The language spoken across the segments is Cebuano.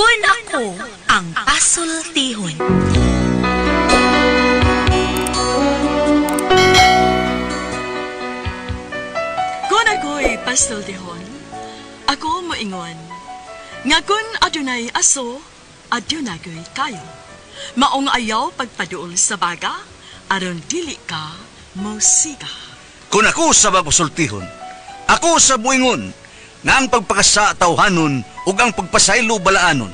Kun ako ang pasultihon. Kun ako'y pasultihon, ako moingon, nga kun adunay aso, adunay ko'y kayo. Maong ayaw pagpaduol sa baga, aron dili ka mosiga. Kung ako sa bagusultihon, ako sa buingon, nga ang pagpakasa tawhanon ug ang pagpasaylo balaanon.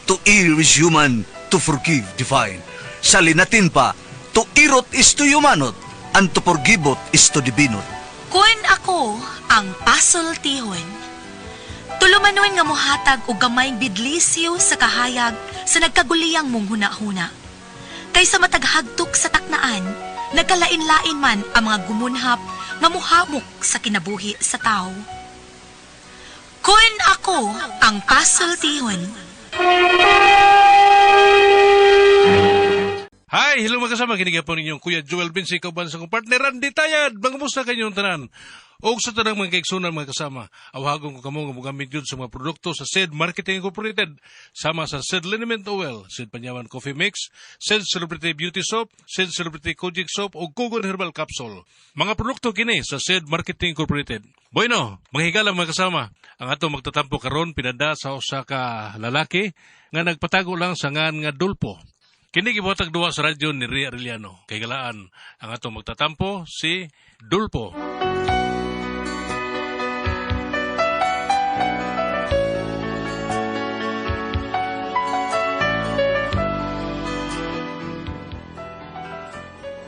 To err is human, to forgive divine. Sa linatin pa, to irot is to humanot, and to forgiveot is to divinot. Kun ako ang pasultihon. Tulumanon nga mohatag og gamayng bidlisyo sa kahayag sa nagkaguliyang mong huna-huna. Kaysa mataghagtok sa taknaan, nagkalain-lain man ang mga gumunhap nga muhamok sa kinabuhi sa tao. Kun ako ang pasultihon. Hi, hello mga kasama. Kini po ninyong Kuya Joel Vinci, kauban sa kong partner Randy Tayad. Mga kanyong tanan. Og sa tanang mga kaigsunan mga kasama, awhagon ko kamo nga mogamit yun sa mga produkto sa SED Marketing Incorporated, sama sa SED Liniment Oil, SED Panyawan Coffee Mix, SED Celebrity Beauty Soap, SED Celebrity Kojic Soap o Kugon Herbal Capsule. Mga produkto kini sa SED Marketing Incorporated. Bueno, mga higala mga kasama, ang atong magtatampo karon pinada sa usa ka lalaki nga nagpatago lang sa ngan nga Dulpo. Kini gibuhatag duwa sa radyo ni Ria Arellano. Kay galaan ang atong magtatampo si Dulpo.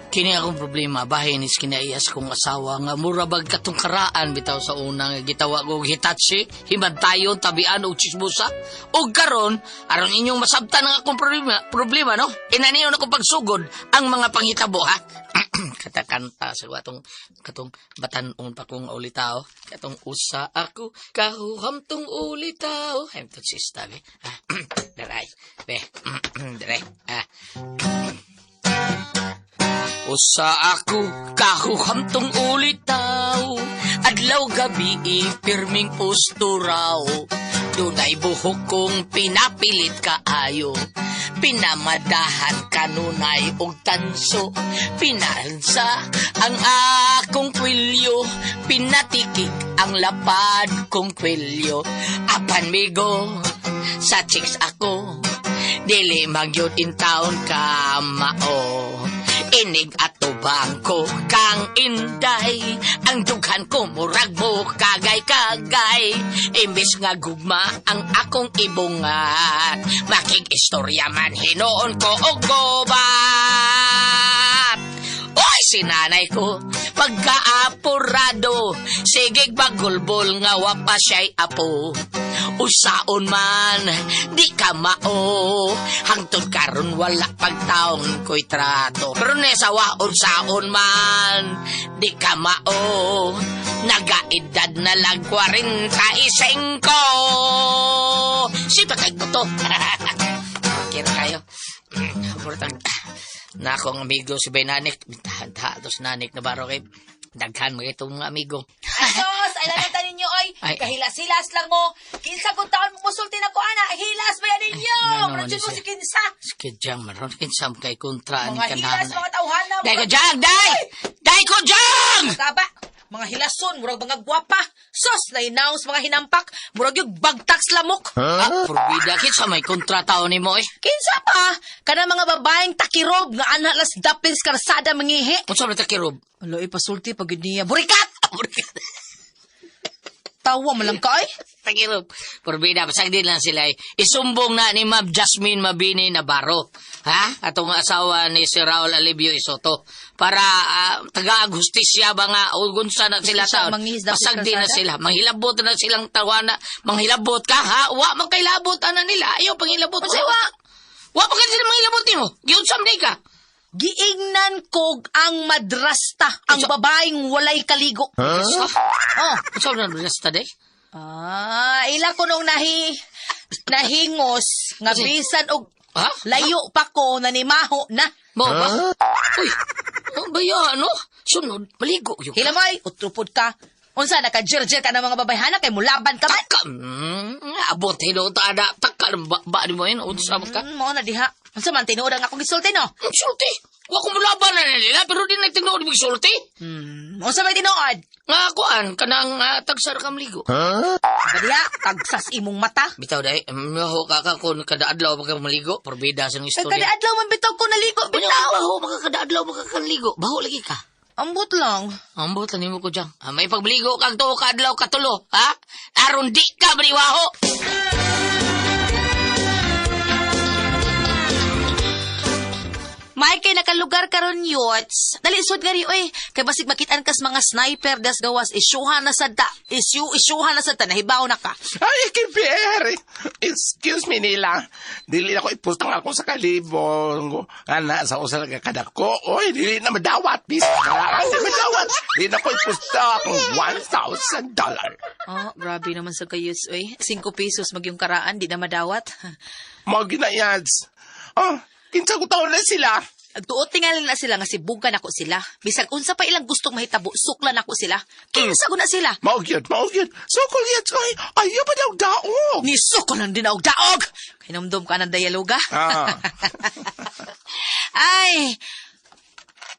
Kini akong problema, bahin is kinaiyas kong asawa nga mura bag katong karaan bitaw sa una nga gitawa og Hitachi, himantayon, tabian og chismosa. Og karon, aron inyong masabtan ang akong problema no? Inaniyon ako pagsugod ang mga panghitabo ha. Katakanta sa atong katong batan-on pa kong ulitaw, katong usa ako kahuhamtong ulitaw. Ay, to sista be. Ah, daray. Be. Daray. Ah. Usa ako kahuhamtong ulitaw, adlaw gabi pirming posturaw. Dunay buhok kong pinapilit kaayo, pinamadahan kanunay og tanso. Pinalsa ang akong kwilyo, pinatikik ang lapad kong kwilyo. Apan migo sa chicks ako, dili magyud in town ka mao. Inig atubang ko kang inday, ang dughan ko murag mo kagay-kagay. Imbis nga gugma ang akong ibungat, makig-istorya man hinuon ko og gubat. Oy, sinanay ko, pagkaapurado, sigig bagulbol nga wa pa siya'y apo. Usaon man, di ka mao, hangtod karon wala pagtaon ko'y trato. Pero nesawa unsaon man, di ka mao, nagaedad na lang 45. Si patay mo to. Kira kayo. Murtag, na akong amigo si Benanik. Mintahan ta, dos nanik na baro kay daghan mga itong mga amigo. Asos, ay lang ninyo oy. Ay. Kahilas-hilas lang mo. Kinsa kung taon mo musulti na ko ana, hilas ba yan ninyo? Ay, ano, Murag ano jud mo siya? si kinsa. Sige, Jang, maron kinsam kay kontra ni Mga hilas, kanhan. mga tawhana. Day ko, Jang! Day! Day ko, Jang! Taba, mga hilason, murag mga gwapa. Sos, nainaws mga hinampak, murag yung bagtax lamok. Ah, purbida, kinsa may kontra tao ni mo eh. Kinsa pa? Kana mga babaeng takirob nga ana las dapin sa karsada mangihi. Unsa man takirob? Alo, ipasulti pag yun niya. Burikat! Tawa mo lang ka ay. Takirob. Purbida, pasag din lang sila eh. Isumbong na ni Ma'am Jasmine Mabini Navarro. Ha? Atong asawa ni si Raul Alivio Isoto. Para taga-hustisya ba nga o gunsa na sila Hustisya, taon. manghihis dapit Pasag din na kalsada? sila. Manghilabot na silang tawana. Manghilabot ka ha? Wa man kailabot ana nila. Ayaw panghilabot. Unsay wa? Wa pa kasi manghilabot nimo. Giunsam ni ka. Giingnan kog ang madrasta, ang Unsa- babaeng walay kaligo. Huh? Oh. Unsa man resta day? Ah, ila ko nung nahingos nga Kasi- bisan og Ha? layo pa ko nanimaho na. Mo ba? Uy, ano ba yan, ano? Sunod, maligo yun. Hilamay, utrupod ka. Unsa naka-jirjir ka ng mga babayhana kay mulaban ka man? Taka, abot hino ta ada. Taka, ba, ba ni mo yun? Unsa man ka? Mao na diha. Unsa man tinuod ang akong gisulti no? Ang sulti. Wa ko mulaban na nila, pero di na tinuod mo sulti. Unsa may tinuod? Nga kuan, kanang tagsar kam ligo. Ba diha, tagsas imong mata. Bitaw day, maho ka ka kung kada adlaw pa ka maligo, porbida sa Kay istorya. kada adlaw man bitaw ko naligo Unya, bitaw. baho maka kada adlaw maka kaligo. Baho lagi ka. Ambot lang. Ambot lang nimo ko dyan. Ah, may pagligo kag tuo ka adlaw katulo, ha? Aron di ka maniwaho. Mike, kay nakalugar karon yots. Dali sud gari oy. Kay basig makitaan kas mga sniper das gawas isyuhan na sad ta. Isyu isyuhan na sad ta nahibaw na ka. Ay, kiber! Excuse me nila. Dili na ko ipustang ako sa kalibong. Ana, sa usal ka kadako. Oy, dili na madawat. Bis, di madawat. Dili na ko ipusta akong $1,000. Oh, grabe naman sa kayos oy. 5 pesos magyong karaan di na madawat. Mga ginayads. Oh, kinsa ko taon na sila. Tuot tingali na sila nga sibugan ako sila. Bisag unsa pa ilang gustong mahitabo, suklan ako sila. Kinsa ko na sila. Maugyod, maugyod. Sukol yads, oy, ayaw pa daw daog. Ni suklan din og daog. Kahinumdom ka ng dialoga. Ah. Ay.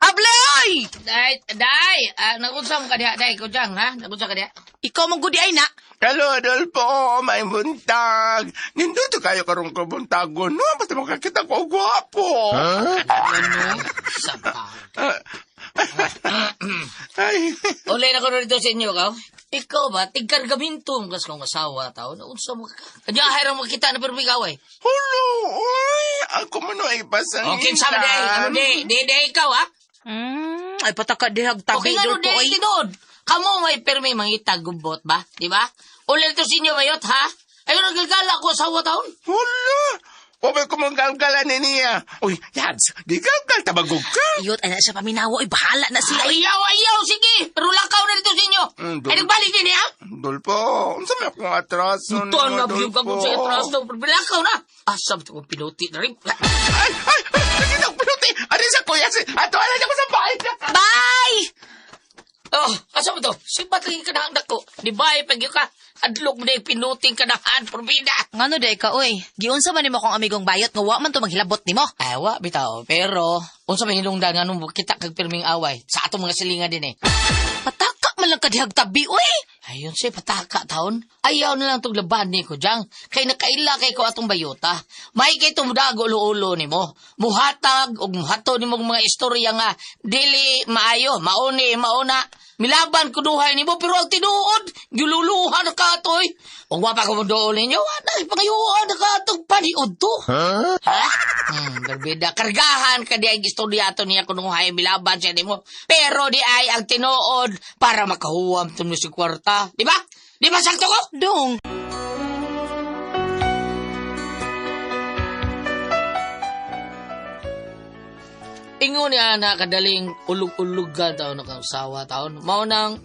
Abloy! Day, day, nagunsa mo ka diha, day, ko dyan, ha? Nagunsa ka diha? Ikaw mong gudi ay na. Hello, Adolfo. May buntag. Ninduto kayo karong kabuntagon. No, basta makakita ko, gwapo. Ano? Sa Ay, Ulay na ko na dito sa inyo, kaw. Ikaw ba, tigkargaminto mo kas kong asawa, tao. Naunsa mo ka. Kanya, hayran mo kita na pero may gaway. hulo, oy. Ako man ay pasanginan. Okay, sama day. Ano day? Day, day, ikaw, ha? Ay pataka dihag tabi Okay nga, no, dol ko day, oy. tinood. Kamu may pirmi mangita gubot ba? Di ba? Ulay na to sa inyo, mayot, ha? Ayun, nagagala ko asawa, taon. Hulo. Wabay ko mong galgalan ni niya. Uy, Yads, di galgal tabagog ka. Iyot ay na siya paminawa oy bahala na sila. Oy. Ayaw, ayaw, sige. Pero lakaw na dito sa inyo. Dol- Ay, nagbalik din, ha? Dolpo, unsa may akong atraso Ito na, yung kagod sa atraso. Pero lakaw na. Asam, ito kong pinuti na rin. Ay, ay, ay, nakita ko pinuti. Ano sa kuya? Si, ato, ala niya ko sa bahay. Bye! Oh, asa mo to? Sibat lagi ka na ang dako. Di ba, pag ka, adlok mo na yung pinuting kanahan, probida. Ngano day ka oy? Giunsa man nimo akong amigong bayot nga wa man to maghilabot nimo. Ay, wa, bitaw. Pero, unsa may hinungdan nga nung kita kag pirming away. Sa atong mga silingan din eh. Pataka man lang ka dihag tabi oy. Ayun siya, pataka taon. Ayaw na lang itong laban ni ko, Jang. Kay nakaila kay ko atong bayota. May kay tumudag ulo-ulo ni mo. Muhatag og muhato ni mo mga istorya nga dili maayo, mauni, mauna. Milaban kuduhay nimo pero ang tinuod, giluluhan na ka atoy. Ug wa pa ko moduol ninyo, wa na pangayuan na ka atong paniud to. Ha? Berbida. Kargahan ka di ay istorya ato niya kunuhay milaban siya nimo. Pero di ay ang tinuod para makahuwam tuno si kwarta. Di ba? Di ba sakto ko? Dong. Ingon niya na kadaling ulog-ulog ka taon na kang sawa taon. Mao nang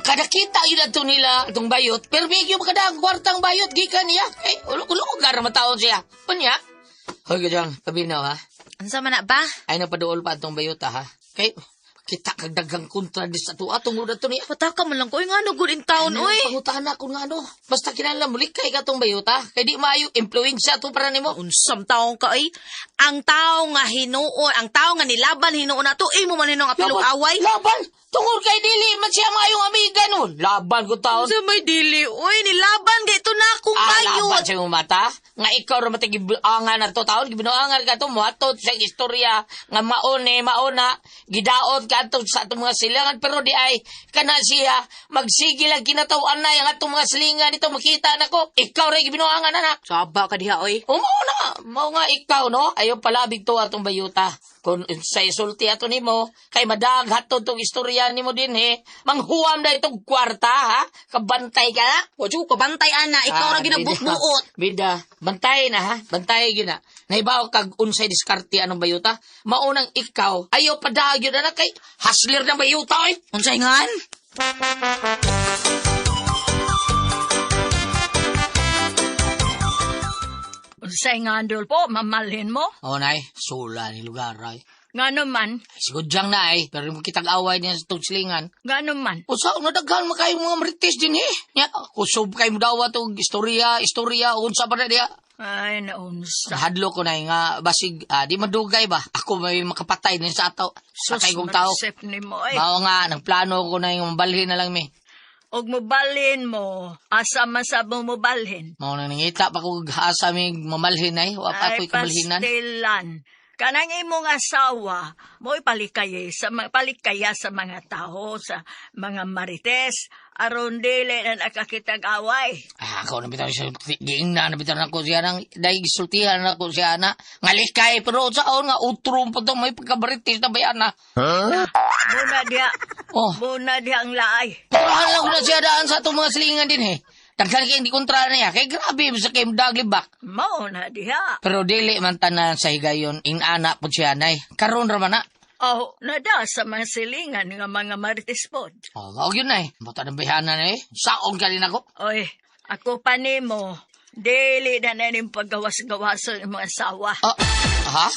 kada kita yun ato nila itong bayot, pero bigyo makada ang kwartang bayot, gikan niya. Eh, ulog-ulog ka ra mataon siya. Unya? Hoy, gajang, kabinaw ha. Unsa man na ba? Ay napaduol pa atong bayot ha. Kay, kita kag daghang kontra di sa tuwa tungod ato niya. Pataka man lang ko oy ngano good in town oy. Pangutahan na kung ano. Basta kinahanglan muli kay katong bayota. Kay di maayo impluwensya to para nimo. Unsam taong ka oy. Ang tao nga hinuon, ang tao nga nilaban hinuon nato imo man hinuon nga pilong away. Laban. Tungod kay dili man siya maayong amiga nun. Laban ko taon. Unsa may dili oy nilaban kay ito na akong Ah, laban bayot. sa imong mata. Nga ikaw ra matay gibuangan na to taon gibinuangan ka to mohatod sa istorya nga maone mauna gidaot ka ato sa atong mga silangan pero di ay kana siya magsige lang kinataw-an na ang atong mga silingan dito makita nako ikaw ra gibinuangan na na. Saba ka diha oy. O mao na, mao nga ikaw no, ayo palabig to atong bayuta. Kung sa isulti ato nimo, kay madag hatod tong istorya nimo dinhi, manghuwam na itong kwarta ha, kabantay ka na. Wa jud ko bantay ana, ikaw ra Ah, ginabuot-buot. Bida, bantay na ha, bantay gyud na. Nahibaw kag unsay diskarte anong bayuta, maunang ikaw, ayo padagyo na na kay hustler ng bayuta oy. Unsay ngan? Unsay nga, Adolfo, mamalhin mo? Oh nay, sula ni lugar ay. Ngano man, Sigudyang na ay, pero mo kitag away niya sa tugslingan. ngano man. Usa na daghan makayo mga marites din eh. Nya, kusob kay mo dawa to istorya, istorya unsa pa na diya. Ay, naunsa. Hadlo ko na nga basig di madugay ba. Ako may makapatay din sa ato. Patay kong tao. Marisip ni mo, ay. Mao nga nang plano ko na yung mabalhin na lang mi. Og mobalhin mo, asa man sa mo mobalhin. Mao nang nangita pa ko asa mi mamalhin ay, wa pa Ay, ako'y kabalhinan. pastilan. Kanang imong asawa, mo'y palikaya sa, palikaya sa mga tao, sa mga marites, aron dili na nakakitag away. Ah, ako na bitaw siya giingna na bitaw nako siya nang dahil gisultihan nako siya na ngalikay pero sa nga utro pa to may pagkabaritis na bayan na. Muna diha, Oh. muna diha ang laay. Pero lang ko na siya daan sa atong mga silingan din eh. Daghan kay hindi kontra niya. Kay grabe sa kay daglibak. Mao na diha. Pero dili man tanan sa higayon inana pud siya nay. Karon ra man na. Oh, nada sa mga silingan nga mga marites pod. Oh, mao gyud nay. Buta ng bihana na eh. Saon ka din ako. Oy, ako pa nimo, dili na na ning paggawas-gawason ang mga asawa. Ah, ha?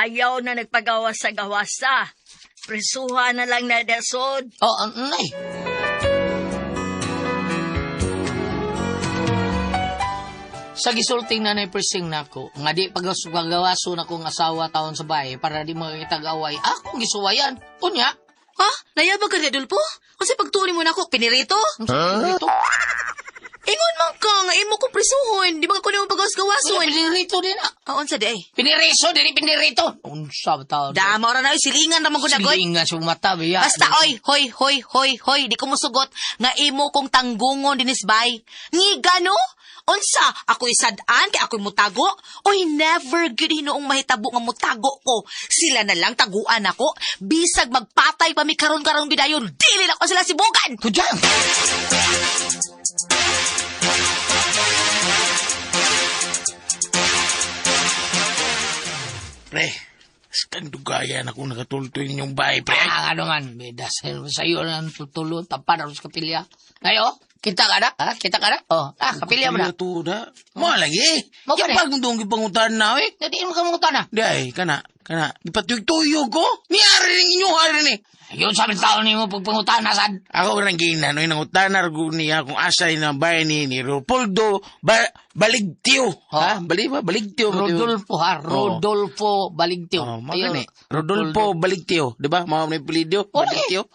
Ayaw na nagpagawas sa gawasa. Prisuha na lang na dasod. Oh, nay. Sa gisulting na persing nako, nga di paggawaso na kong asawa taon sa bahay para di makakitag-away, akong gisuwayan. Unya, Ha? Nayabag ka ni Adolfo? Kasi pagtuon mo na ako, pinirito? huh? Ito. Ingon man ka nga imo kong prisuhon. Di ba ko nimo pagawas-gawason? Pinirito din ah. Ah, unsa di ay? Piniriso, dili pinirito. Unsa ba taon? Dama ora na oy, silingan ra man ko nagoy. Silingan sa mata, biya. Basta oy, hoy, hoy, hoy, hoy, di ko musugot nga imo kong tanggungon dinis bay. Ngiga no? Unsa, ako'y sad-an kay ako'y mutago? Oy, never gyud hinuong mahitabo nga mutago ko. Sila na lang taguan ako. Bisag magpatay pa mi karon-karon gidayon, dili na ko sila sibugan. Tudyang! Pre, skang dugayan ako nakatultoy ninyong bahay, pre. Ah, ano man, beda sa iyo na tutulo, tapan aros kapilya. Ngayo, kita ka na? Ha? Kita ka na? Oh, ah, kapilya mo na. To da. Mo lagi. Mo Kaya gani. pag dong gipangutan na eh. Nadiin mo ka mga na. Di ay, kana, kana. Gipatuyog-tuyog ko. Niari ning inyo hari ni. Yun sa tao ni mo pagpangutan na sad. Ako rang ginan, no, nangutanar ko niya kung asa na bahay ni Leopoldo ba, Baligtio. Ha? Bali ba? Baligtio. Rodolfo ha, Rodolfo Baligtio. Oh, Ayun. magani. Rodolfo Baligtio, di ba? Mga may apelyido, Oh, Baligtio.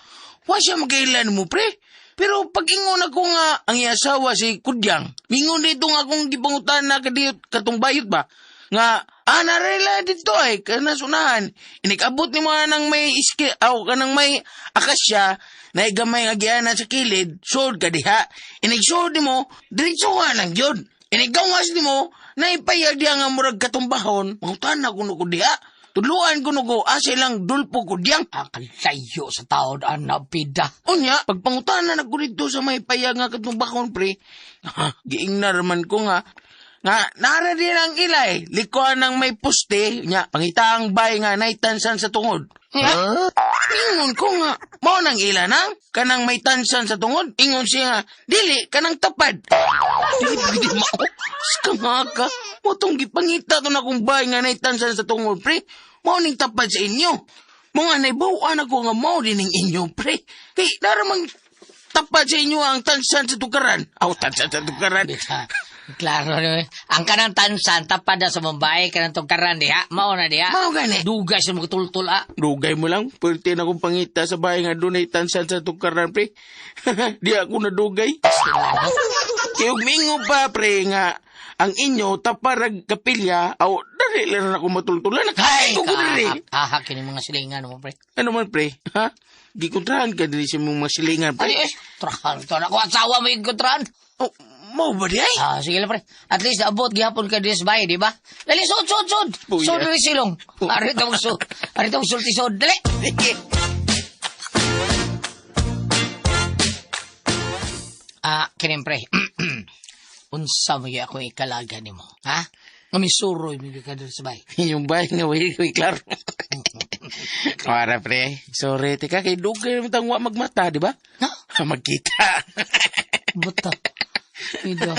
Wa siya magkailan mo, pre. Pero pag ingon ako nga ang iasawa si Kudyang, mingon dito nga akong gipangutan na kadiyot katong bayot ba? Nga narela dito ay kana sunahan. Inikabot ni mga nang may iski aw kanang may akasya na igamay nga giana sa kilid, sud ka diha. Inigsud nimo, diretso ka lang gyud. Inigawas nimo, na ipayag diha nga murag katumbahon, mangutan na kuno ko diha. Tudluan ko ko, asa ilang dulpo ko diyang. Ah, kalayo sa taon, anak, pida. Unya, pagpangutana na ko dito sa may payag nga katumbahon, pre. Ha, giingnar man ko nga. Nga, nara din ang ilay. Likuan ng may poste, nya, pangitaang bay nga naitansan sa tungod. Huh? Ingon ko nga, mao nang ila nang, kanang may tansan sa tungod. Ingon siya nga, dili, kanang tapad. Dili, dili, mao. Skamaka, mo tong gipangita to na kong bay nga naitansan sa tungod, pre. Mao ning tapad sa inyo. Mga naibawaan ako nga mao din ning inyo, pre. Kay, naramang tapad sa inyo ang tansan sa tukaran. Aw, tansan sa tukaran. Bida. Klaro na. Ang kanang tansan, tapad na sa Mumbai, kanang tugkaran diha. Mao na diha. Mao gani. Dugay sa mga tultul, ah. Dugay mo lang. Pwerte na akong pangita sa bahay nga doon ay tansan sa tukaran, pre. Di ako nadugay. Kaya mingo pa, pre, nga ang inyo taparag kapilya, aw, dali lang na ako matultulan. Ay, Ay, ko dali. kahak kini mga silingan mo, pre. Ano man, pre? Ha? Gikontrahan ka dili sa mong mga silingan, pre. Ay, eh, trahan to na ko. Asawa mo yung kontrahan. Oh, mo ba di ay? Ah, sige lang, pre. At least naabot gihapon ka dis bay, di ba? Dali, sud, sud, sud. Puya. Sud dali silong. Ari tong sud. Ari tong sulti sud. Dali. Ah, kinin pre. Unsa mo gyud ako ikalaga nimo, ha? Nga misuroy mi ka diri sa bay. Yung bahay nga, way, way, klaro. Para, pre. Sorry, tika, kay dugay naman tang wa magmata, di ba? Ha? Magkita. Buta. Ida.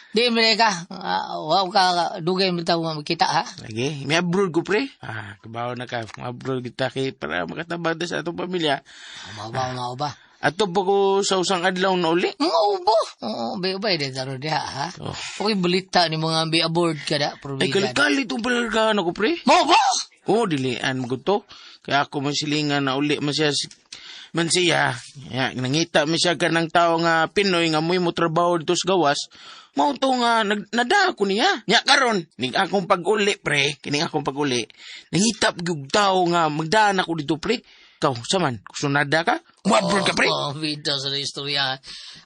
Di mo ka. Wow ka dugay mo tawo makita ha. Lagi, may abroad ko pre. Ah, kabaw na ka. Abroad kita kay para makatabang ta sa atong pamilya. Mao ba, mao ba? Ato pa ko sa usang adlaw na uli. Mao ba? Oo, bay bay din taro diha ha. Oh. Okay balita ni mga bi aboard ka da, Ay, probida. kali-kali itong palargahan ako pre. Mao ba? Oo, dilian mo ko to. Kaya ako man silingan na uli man siya man siya. Ya, nangita man siya ka ng tao nga Pinoy nga mo'y mo trabaho dito sa gawas. Mao to nga nada ako niya. Nya karon, ning akong pag-uli pre, kining akong pag-uli. Nangita gyud tao nga magdaan ako dito pre. Ikaw, saman, kusunada ka? Wabro ka pre. Oh, bitaw sa istorya.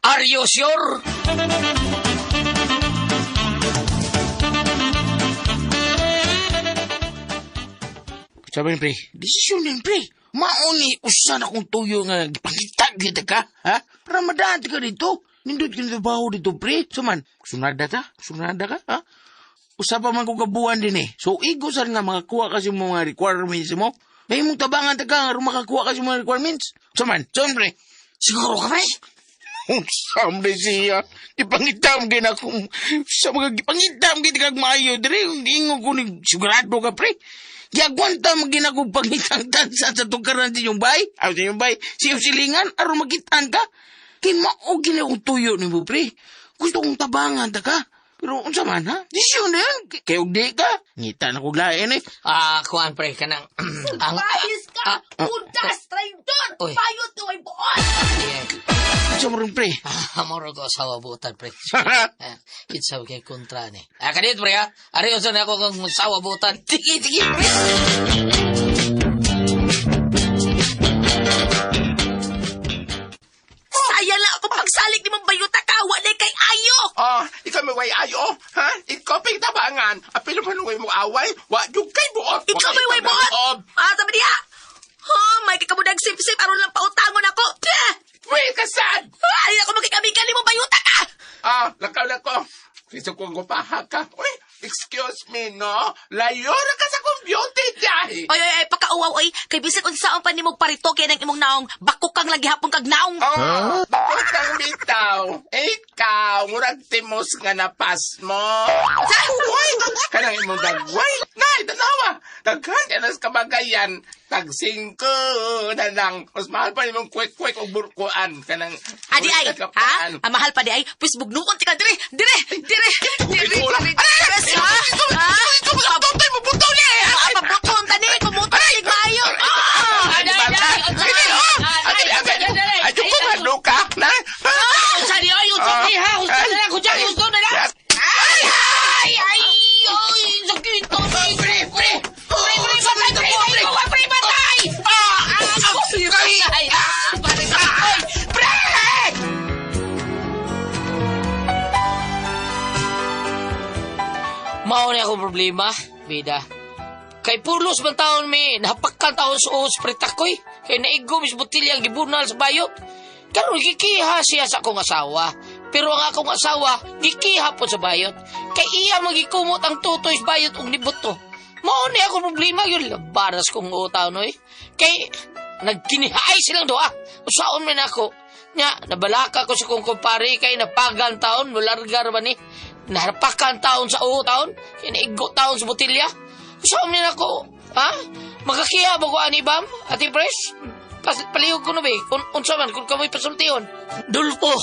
Are you sure? Sabi ni pre, desisyon yan pre. Mauni, usan akong tuyo nga gipangita kita ka, ha? Para madaan ka dito. Nindot ka nito baho dito, pre. Suman, sunada ka? Sunada ka, ha? Usa pa man ko kabuan din eh. So, igo sar nga makakuha kasi mo mga requirements mo. May mong tabangan ta ka nga aron makakuha kasi mga requirements. Suman, suman pre. Siguro ka pre? Unsa man siya. Gipangitam gid akong sa mga gipangitam gid kag maayo dire ingon ko ni sigurado ka pre. Giagwanta man gid ako pangitang tansa sa tukaran sa inyong bay. Aw sa inyong bay, siyo silingan aron makitaan ka. Kay mao gid akong tuyo nimo pre. Gusto kong tabangan ta ka. Pero unsa man ha? Desisyon na yan. Kay og di ka. Ngita na kog lain eh. Ah, kuan pre kanang ang Bayis ka! Udas! Traidor! Uy. Bayot ka way buot! Yeah. Unsa mo rin pre? Ah, moro ko asawa buotan pre. Ah, It's okay kontra ni. Ah, kanit pre ha. Ari unsa na ako kung asawa buotan. Tiki tiki pre. Saya lang ako pagsalig ni mong bayuta ka! Wala kay ayo! Ah, ikaw may way ayo, ha? Ikaw pa'y tabangan. Apil mo nung mo away, wa jud kay buot. Ikaw may way buot! Ah, sabi niya! Oh, may kakamudag sip-sip aron lang pautangon ako! Pah! Wait, kasad! Ah, Ay, ako makikamigan ni mong bayuta ka! Ah, lakaw na ko. Kristo kong gupaha ka. Uy, excuse me, no? Layo na ka sa computer, dyan. Oy, oy, oy, pakauwaw, oy. Kay bisag unsaon pa nimo parito kay nang imong naong bako kang lagi hapon kag naong. Oh, bakit kang bitaw? Ikaw, murag timos nga napas mo. Uy, kanang imong dagway. Nay, tanawa. Daghan ka na sa kabagayan. Tag singko na lang. Mas mahal pa nimong kwek-kwek o burkuan. Kanang... Adi ay, ha? Ang mahal pa di ay, pwes bugnuon ti ka dire, dire, dire, dire, Ikaw lang. dire, dire, ha? Ha? Ah, pabuton ta ni, kumuto sig maayo. Ah! Aday, aday, aday, aday, Unsa ni oy, unsa ni ha? Unsa na lang, unsa ni unsa na lang. Ay, ay, ay, oy, sakit to. Pre, pre. Pre, pre, patay, pre, pre, pre, patay. Ah, ah, ah, pre, pre. Mao ni akong problema, bida. Kay pulos man taon mi, nahapakan taon sa uhos pre takoy. Kay naigom is botilya ang gibunal sa bayot. Karon gikiha siya sa akong asawa. Pero ang akong asawa, gikiha po sa bayot. Kay iya magikumot ang tutoy sa bayot og nibuto. Mao ni akong problema yun. Labaras kong utaw noy. Kay nagkinihaay silang duha. Usaon man ako. Nya, nabalaka ko sa kong kumpare kay napagan taon, mulargar ba ni? Naharapakan taon sa uho taon, kay naigo taon sa botilya. Usaon man ako, ha? Makakiha ba ko ani bam? Ate Pres? Palihog ko na ba eh. Kung unsa man, kung kamoy pasultihon. Dulpo!